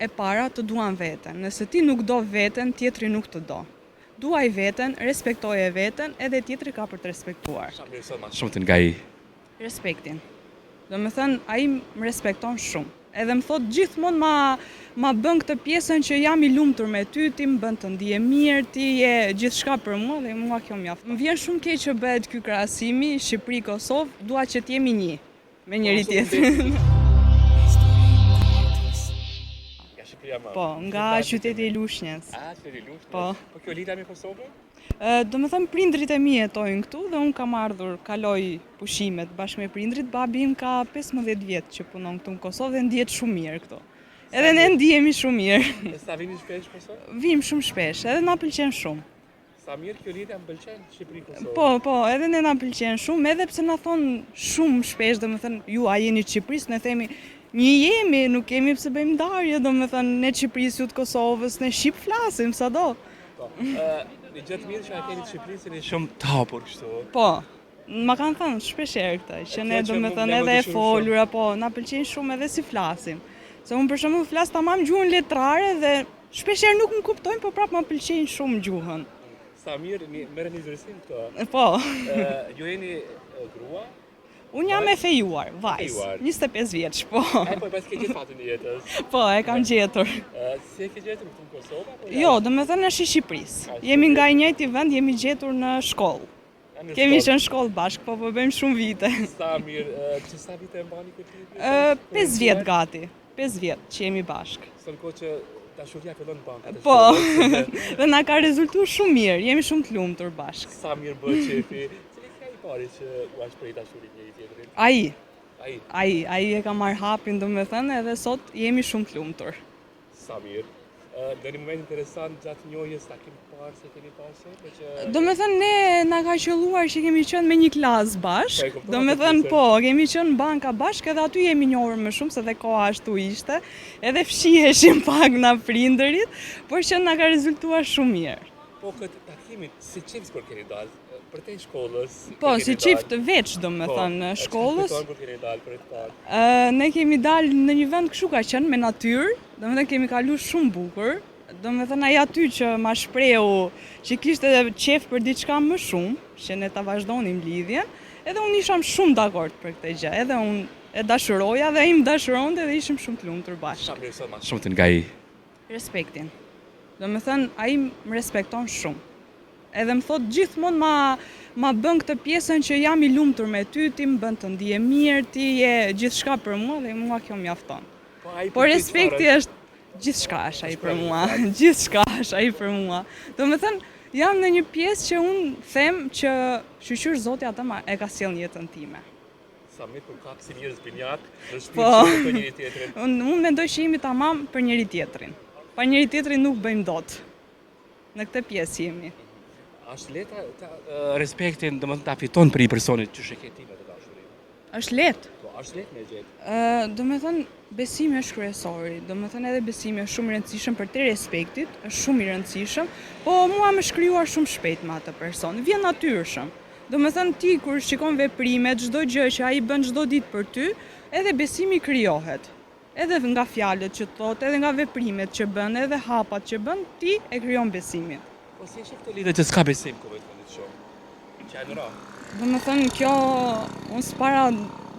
e para të duan veten. Nëse ti nuk do veten, tjetri nuk të do. Duaj veten, respektoje veten, edhe tjetri ka për të respektuar. Çfarë vlerëson ma së shumti nga ai? Respektin. Domethënë, ai më respekton shumë. Edhe më thotë gjithmonë ma ma bën këtë pjesën që jam i lumtur me ty, ti më bën të ndihem mirë, ti je gjithçka për mua dhe mua kjo mjafton. Më vjen shumë keq që bëhet ky krahasimi Shqipëri Kosovë, dua që të jemi një me Po, njëri tjetrin. Nga Shqipëria më. Po, nga qyteti i Lushnjës. A, qyteti i Lushnjës. Po. Po kjo lidhja me Kosovën? Domethënë prindrit e mi jetojnë këtu dhe unë kam ardhur, kaloj pushimet bashkë me prindrit. Babi im ka 15 vjet që punon këtu në Kosovë dhe ndihet shumë mirë këtu. Edhe ne ndihemi shumë mirë. E sa vini shpesh në Kosovë? Vim shumë shpesh, edhe na pëlqen shumë. Sa mirë kjo lidhja më pëlqen Shqipëri Kosovë. Po, po, edhe ne na pëlqen shumë, edhe pse na thonë shumë shpesh, domethënë, ju a jeni të Shqipërisë, ne themi një jemi, nuk kemi pse bëjmë ndarje, domethënë, ne të Shqipërisë, ju të Kosovës, ne shqip flasim, sado. Po. Ë, një gjë të mirë që a keni të Shqipërisë jeni shumë të hapur kështu. Po, ma kanë thënë shpesh herë këtë, që E ne kjo që do me më- thënë ne më edhe e dyshuam shumë. folura, po, na pëlqejnë shumë edhe si flasim. Se unë për shembull flas tamam gjuhën letrare dhe shpesh herë nuk më kuptojnë, po prapë më pëlqejnë shumë gjuhën. Sa mirë, një, merren një vlerësim këto. Po, Ë, ju jeni e, grua? unë jam e fejuar, vajzë, Fejuar. 25 vjeç, po. E po, pas ke gjetë fatin e jetës. Po, e kam gjetur. Ë, si e ke gjetur këtu në Kosovë apo Jo, do me thënë është i Shqipërisë. A, Jemi nga i njëjti vend, jemi gjetur në shkollë. Ja, në Kemi shkollë. qenë në shkollë bashkë, po po bëjmë shumë vite. Sa mirë, ë, që sa vite e mbani këtë lidhje? Ë, 5 vjet gati. 5 vjet që jemi bashkë. Së në kohë që dashuria fillon në bankat e Po. shkollës. Dhe na ka rezultuar shumë mirë, jemi shumë të lumtur bashkë. Sa mirë bëhet qefi. Cili ka i pari që ua shpreh dashurinë njëri tjetrit? Ai, Ai, ai, ai e ka marrë hapin, domethënë, edhe sot jemi shumë të lumtur. sa mirë. Ë, Në një moment interesant gjatë njohjes takim të parë se keni pasur, me që Domethënë ne na ka qelluar që kemi qenë me një klasë Po, e bashkë. kuptova Domethënë këtë po, kemi qenë në banka bashkë edhe aty jemi njohur më shumë se dhe koha ashtu ishte. Edhe fshiheshim pak nga prindërit, por që na ka rezultuar shumë mirë. po këtë takimin si çift kur keni dalë përtej shkollës. Po, kur keni si dalë? çift veç, Po, domethënë, e çka shkollës. kujton kur keni dalë për të parë? Ë, ne kemi dalë në një vend kështu ka qenë me natyrë, domethënë kemi kalu shumë bukur. Domethënë ai aty që ma shprehu që kishte qef për diçka më shumë, që ne ta vazhdonim lidhjen, edhe unë isha shumë dakord për këtë gjë, edhe unë e dashuroja dhe ai më dashuronte dhe ishim shumë të lumtur bashkë. Sa vlerëson ma së shumti nga ai? Respektin. Domethënë ai më respekton shumë. Edhe më thotë gjithmonë ma ma bën këtë pjesën që jam i lumtur me ty, ti më bën të ndihem mirë, ti je gjithçka për mua dhe mua kjo mjafton. Po ai Po për ty respekti çfarë është gjithçka është ai për Shpreh mua, gjithçka është ai për mua. Domethënë jam në një pjesë që unë them që shyqyr Zoti atë ma e ka sjellë në jetën time. Sa mirë kur kap si njerëz binjak, në shtëpi Po. që për njëri tjetrin. Unë unë mendoj që jemi tamam për njëri tjetrin. Pa njëri tjetrin nuk bëjmë dot. Në këtë pjesë jemi. A është lehtë ta, ë, respektin, domethënë ta fiton për një personi që e ke ti me të dashurin. Është lehtë. Po, a është lehtë me e gjetë. Ë, do me thënë, besimi është kryesori, do me thënë edhe besimi është shumë i rëndësishëm për te respektit, është shumë i rëndësishëm, po mua më është krijuar shumë shpejt me atë person, vjen natyrshëm. Do me thënë ti kur shikon veprimet, çdo gjë që ai bën çdo ditë për ty, edhe besimi krijohet. Edhe nga fjalët që thotë, edhe nga veprimet që bën, edhe hapat që bën, ti e krijon besimin. Po si e sheh këto lidhje që s'ka besim kohëve të fundit shumë? Që janë ra. Do me thënë, kjo, unë s'para,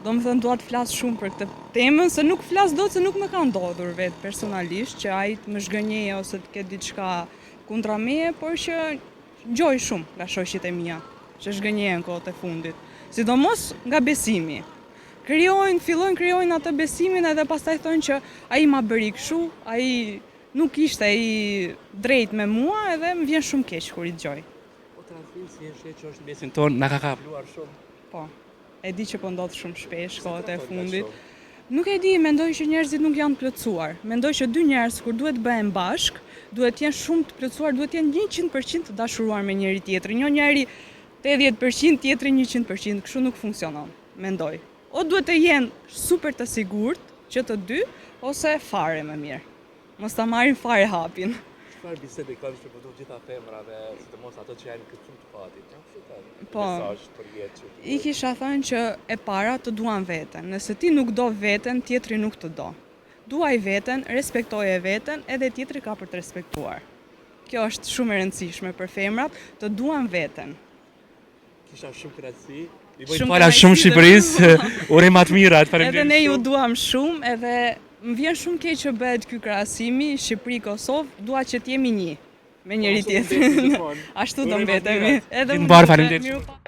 do me thënë, dua të flas shumë për këtë temën, se nuk flas dot se nuk më ka ndodhur vetë personalisht, që ai të më zhgënjeje ose të ketë diçka kundra meje, por që ngjoj shumë nga shoqet e mia, që zhgënjehen kohët e fundit. Sidomos nga besimi. Krijojnë, fillojnë krijojnë atë besimin edhe pastaj thonë që ai ma bëri kështu, ai nuk ishte i drejt me mua edhe më vjen shumë keq kur i dëgjoj. Po tradhtinë si e sheh që është në mesin ton, na ka kapluar shumë. Po, e di që po ndodh shumë shpesh kohët e Tradhtojnë kaq fundit. shumë? Nuk e di, mendoj që njerëzit nuk janë plotësuar. Mendoj që dy njerëz kur duhet bëhen bashk, duhet të jenë shumë të plotësuar, duhet të jenë 100% të dashuruar me njëri tjetrin. Jo njëri 80%, tjetri 100%, kështu nuk funksionon, mendoj. O duhet të jenë super të sigurt që të dy, ose fare më mirë. Mos ta marrin fare hapin. Çfarë bisede kanë që po gjitha femrave, sidomos ato që janë këtu të fatit. Çfarë kështu kanë? Po. Mesazh për jetë që I kisha thënë që e para të duan veten. Nëse ti nuk do veten, tjetri nuk të do. Duaj veten, respektoje veten, edhe tjetri ka për të respektuar. Kjo është shumë e rëndësishme për femrat, të duan veten. Kisha shumë kënaqësi. I bëj Shumë fala shumë kënaqësi dhe Shqipërisë. Uroj më të mirat. Faleminderit. Edhe ne ju shumë. duam shumë, edhe më vjen shumë keq që bëhet ky krahasimi Shqipëri-Kosovë, dua që të jemi një me njëri Ashtu do tjetrin. mbetemi gjithmonë. Ashtu do Uroj më të mbetemi. mirat. Edhe Ditë unë mbarë, juve, faleminderit miru shumë. pa.